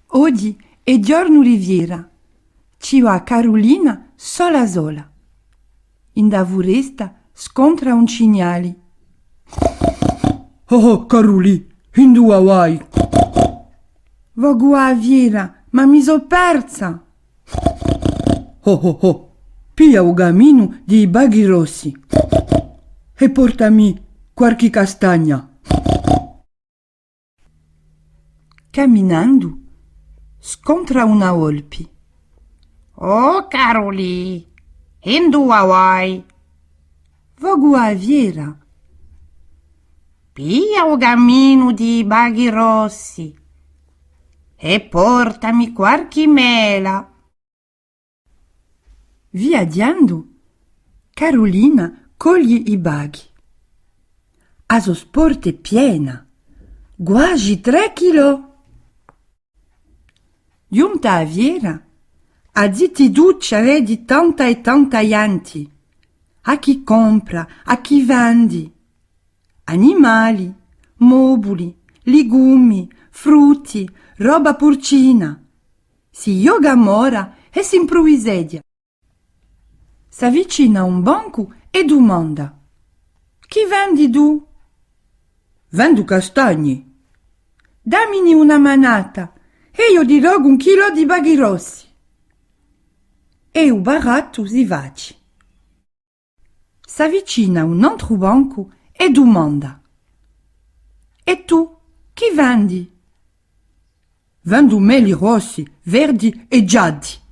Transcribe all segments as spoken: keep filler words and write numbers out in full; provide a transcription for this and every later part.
Oghji hè ghjornu di fiera. Ci và Carulina sola sola. In a furesta scontra un cignali. Oh, oh, Carulì, induva vai? Vocu à a fiera, ma mi sò persa. Oh, oh, oh, piglia u caminu di i Bachi Rossi è portami qualchì castagna. Caminandu, scontra una volpi. Oh, Carulì, induva vai? Vocu à a fiera. Piglia u caminu di i Bachi Rossi è portami qualchì mela. Viaghjendu, Carulina cogli i bachi. A so sporta hè piena, guasi trè chilò. Ghjunta à a fiera, a zitidduccia vedi tanta è tanta ghjenti, à chì compra, à chì vendi. Animali, mobuli, ligumi, frutti, roba purcina. Si ghjoca à mora è s'impruviseghja. S'avvicina à un bancu è dumanda: Chì vendi tù? Vendu castagni. Damini una manata, è eiu ti docu un chilò di bachi rossi. È u barattu si faci. S'avvicina à un antru bancu è dumanda: È tù, chì vendi? Vendu meli rossi, verdi è gialli.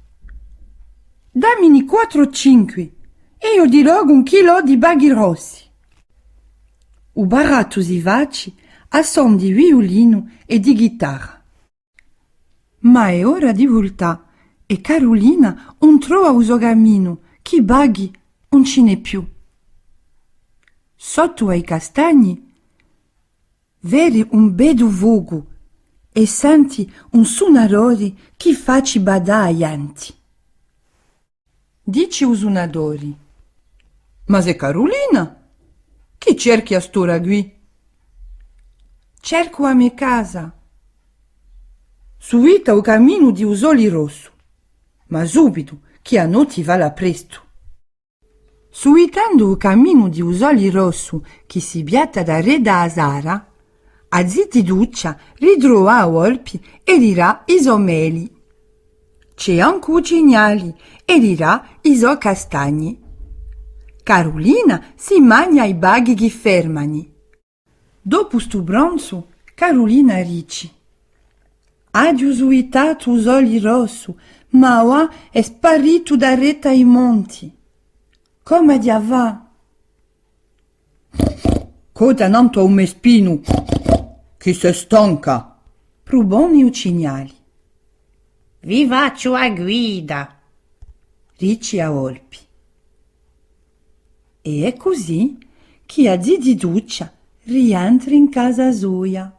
Damini quattru o cinqui, è eiu ti docu un chilò di bachi rossi. U barattu si faci à son di viulinu è di ghitarra. Ma hè ora di vultà, è Carulina ùn trova u so caminu, chì bachi ùn ci n'hè più. Sottu à i castagni, vedi un beddu focu è senti un sunadori chì faci badà a ghjenti. Dici u sunadori: Ma sè Carulina? Chì cerchi à st'ora quì? Cercu a me casa. Suita u caminu di u soli rossu, ma subitu, chì a notti fala prestu. Suitandu u caminu di u soli rossu chì si piatta daretu à a sara, a zitidduccia ritrova a volpi è li dà i so meli. Ci hè ancu u cignali è li dà i so castagni. Carulina si magna i bachi chì fermani. Dopu stu pranzu, Carulina dici: Aghju suitatu u soli rossu, ma avà hè sparitu daretu à i monti. Comu aghju da fà? Cota nantu à u me spinu, chì sè stanca, pruponi u cignali. Vi facciu a guida, dici a volpi. È hè cusì chì a zitidduccia rientra in casa soia.